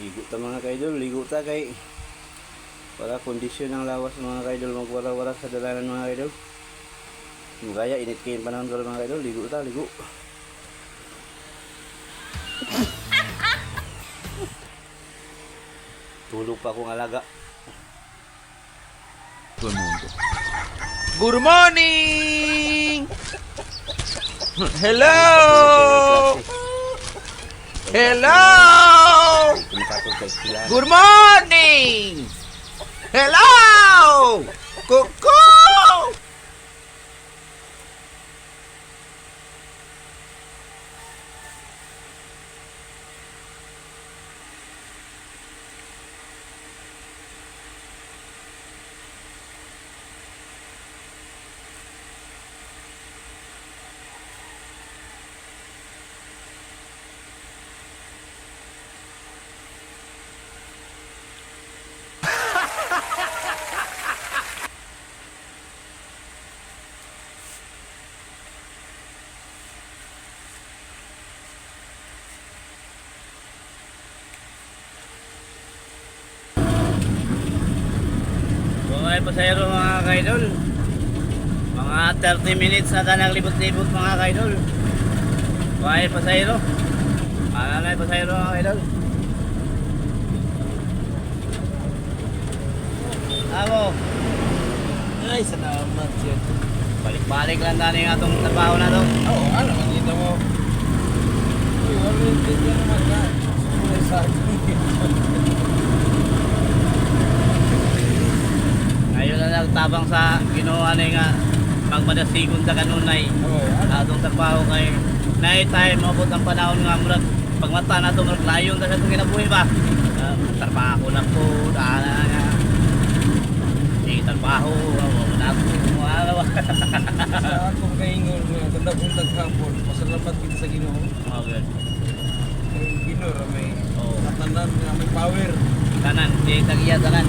Ligo ta, mga kaidol, ligo ta kay para kondisyon ng lawas, mga kaidol, magwara-wara sa dalanan, mga kaidol. Kaya init kayo panahon karon, mga kaidol, ligo ta, ligo. Tulog pa akong alaga. Good morning! Hello! Hello! Kumikatog kay sila. Good morning! Hello! Kuku! Mga pasahero, mga kaidol. Mga 30 minutes na ta naglibot-libot, mga kaidol. Mga pasahero. Ano na yung pasahero, mga kaidol? Amo, Ay, salamat yun. Balik-balik lang tani nga atong trabaho na to. Oo, ano, nakita mo. Uy, wala yung tignan naman ka. Susunod sa akin. Ngayon na nagtabang sa Ginoo ani nga magmadasigon ta kanunay. Oo, ano? Atong trabaho kay night time maabot ang panahon nga murag pagmata na to murag layon ta sa itong kinabuhi ba. Ah, trabaho na po, ana nga. Sige, trabaho, wa na po, wala ba. Sa akong kaingon nga, tanda buntag hapon, pasalamat kita sa Ginoo. Okay. Kay Ginoo ra may Oo. katanan nga may power. Tanan, di tagiya tanan.